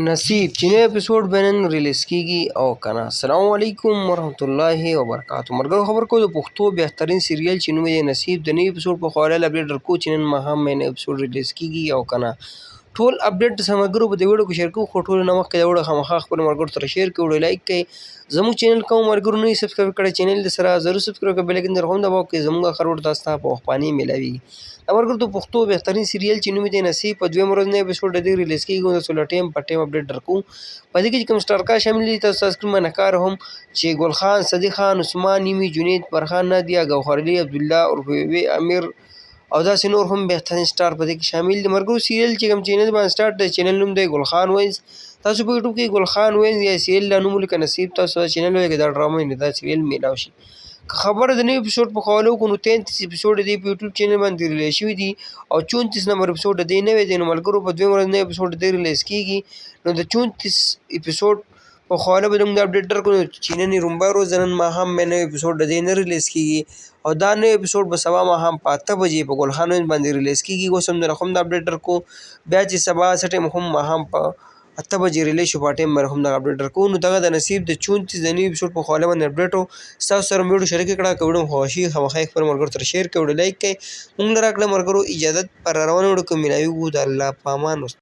نصیب چې نوی اپیسوډ به نن ریلیز کیږي او کنه؟ السلام علیکم ورحمت الله وبرکاتو. ملګرو، خبر کو د پښتو بهترین سیریل چې نوم یې نصیب د نوي اپیسوډ په حواله له اپډیټ درکو چې نن ماښام به نوی اپیسوډ ریلیز کیږي او کنه. ټول اپډیټ د ملګرو په دې ویډیو کې شیر کوو، خو ټولو نه مخکې دا ویډیو خامخا خپلو ملګرو سره شیر کړئ، ویډیو لایک کړئ. زموږ چینل کوم ملګرو نه سبسکرایب کړی، چینل د سره ضرور سبسکرایب کړئ، بیل آیکن در هم دباو کړئ، زموږ هر ویډیو تاسو ته په وخت باندې میلاویږي. دا ملګرو، د پښتو بهترین سیریل چې نوم یې دی نصیب، په دویم ورځ نوی اپیسوډ د دې ریلیز کیږي. تاسو له ټیم په ټیم اپډیټ درکو. په دې کې چې کوم سټار کاسټ شامل دي، تاسو سکرین باندې ښکار هم چې ګل خان، صدیق خان، عثمان یمی، جنید، فرخان، نادیه، ګوهر علي، عبدالله عرف امیر او داسې نور هم بهترین سټار په دې کې شامل دي. ملګرو، سیریل چې کوم چینل باندې سټارټ دی، چینل نوم دی ګل خان وینز. تاسو په یوټیوب کې ګل خان وینز یا سیریل دا نوم ولیکئ نصیب، تاسو دا چینل ولیکئ، دا ډرامه نه دا سیریل میلاو شي. که خبره د نوي اپیسوډ په حواله وکړو، نو 33 اپیسوډ دی په یوټیوب چینل باندې ریلیز شوی دی او 34 نمبر اپیسوډ دی نوی دی. نو ملګرو، په دویم ورځ نوی اپیسوډ دی ریلیز کیږي، نو د 34 اپیسوډ په حواله به موږ اپډیټ درکړو چې نن یې رومبه ورځ، نن ماښام به نوی اپیسوډ د دې نه ریلیز کیږي او دا نوی اپیسوډ به سبا ماښام په 8 بجې په ګل خان وینز باندې ریلیز کیږي. اوس هم درته هم دا اپډیټ درکو، بیا چې سبا څه ټایم هم ماښام په 8 بجې ریلیز شو، په ټایم باندې هم دغه اپډیټ درکو. نو دغه د نصیب د 34 د نوي اپیسوډ په حواله باندې اپډیټ و، ستاسو سره مې ویډیو شریکه کړه. که ویډیو مو خوښه شي، خامخا یې خپلو ملګرو سره شیر کړئ، ویډیو لایک کړئ. موږ له راکړه ملګرو اجازت، پر روانو ویډیو کې ملاویږو. د الله په امان.